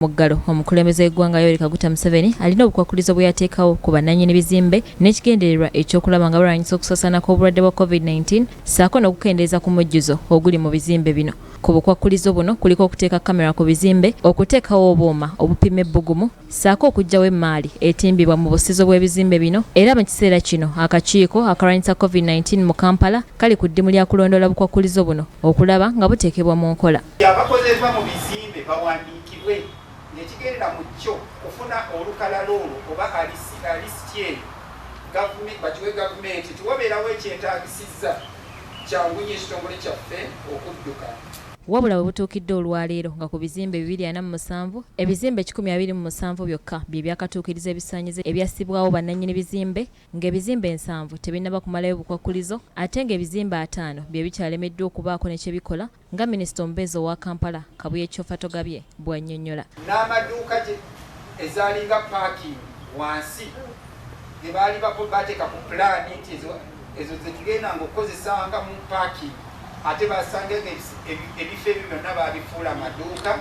Muggalo omukulembeze w'eggwanga Yoweri Kaguta Museveni alina obukwakkulizo bwe yateekawo ku bannannyini bizimbe n'ekigendererwa eky'okulaba nga balwanyisa okusaasaana kw'obulwadde bwa Covid-19 ssaako n'okukendeeza ku mujjuzo oguli mu bizimbe bino. Ku bukwakkulizo buno kuliko okuteeka kkamera ku bizimbe, okuteekawo obuuma obupima ebbugumu ssaako okuggyawo emmaali etimbibwa mu busizo bw'ebizimbe bino era mu kiseera kino akakiiko akalwanyisa Covid-19 mu Kampala kali ku ddimu lya kulondoola bukwakkulizo buno okulaba nga buteekebwa mu nkola. Abakozebwa mu bizimbe bawandiikibwe ng'ekigendera mu kyo kufuna olukalala olwo oba alisiti eyo bagiwe gavumenti nti wabeerawo ekyetaagisizza kyangunye ekitongole kyaffe okudduka. Wabula we butuukidde olwaleero nga ku bizimbe 247, ebizimbe 127 byokka bye byakatuukiriza ebisaanyizo ebyassibwawo bannannyini bizimbe ng'ebizimbe 70 tebinnaba kumalayo bukwakkulizo ate ng'ebizimbe 50 bye bikyalemeddwa okubaako ne kye bikola nga minisita omubeezi owa Kampala, Kabuye Kyofatogabye bw'annyonnyola. N'amaduuka gye ezaalinga parking wansi ge baali bateeka ku pulaani nti ezo ze tugendanga okukozesanga mu parking, ate basanga ebifo ebyo byonna baabifuula amaduuka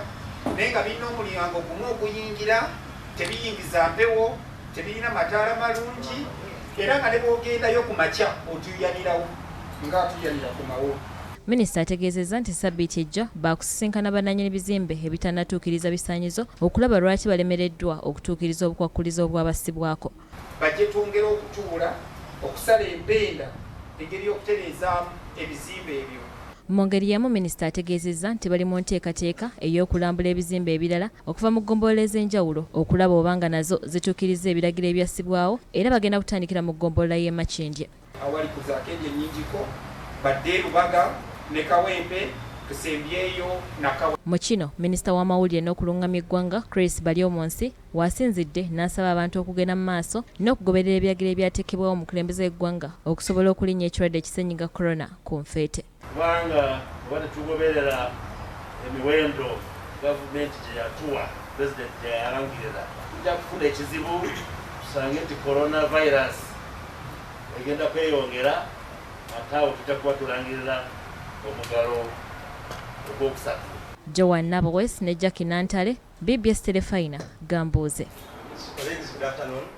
naye nga birina omulyango gumu oguyingira, tebiyingiza mpewo, tebirina mataala malungi era nga ne bw'ogendayo ku makya otuuyanirawo nga atuuyanira ku mawo. Minisita ategeezezza nti ssabbiiti ejja baakusisinkana bannannyini bizimbe ebitannatuukiriza bisaanyizo okulaba lwaki balemereddwa okutuukiriza obukwakkulizo obwabassibwako. Bajje twongere okutuula okusala empenda engeri y'okutereezaamu ebizimbe ebyo. Mu ngeri y'emu minisita ategeezezza nti bali mu nteekateeka ey'okulambula ebizimbe ebirala okuva mu ggombolola ez'enjawulo okulaba oba nga nazo zituukirizza ebiragiro ebyassibwawo era bagenda kutandikira mu ggombolola y'e Makindye. Awali ku zaakeedi ennyingiko badde e Lubaga ne Kawempe tusembyeyo Nakawa. Mu kino minisita w'amawulire n'okulungamya eggwanga Chris Baryomunsi w'asinzidde n'asaba abantu okugenda mu maaso n'okugoberera ebiragiro ebyateekebwawo omukulembeze w'eggwanga okusobola okulinnya ekirwadde ki Ssennyiga Corona ku nfeete. Kubanga oba tetugoberera emiwendo gavumenti gye yatuwa, pulezidenti gye yalangirira, tujja kufuna ekizibu tusange nti coronavirus egenda kweyongera ate awo tujja kuba tulangirira omugalo ogwokusatu. Joan Nabowes ne Jackie Nantale, BBS Terefayina, Gambuuze. Colleagues, good afternoon.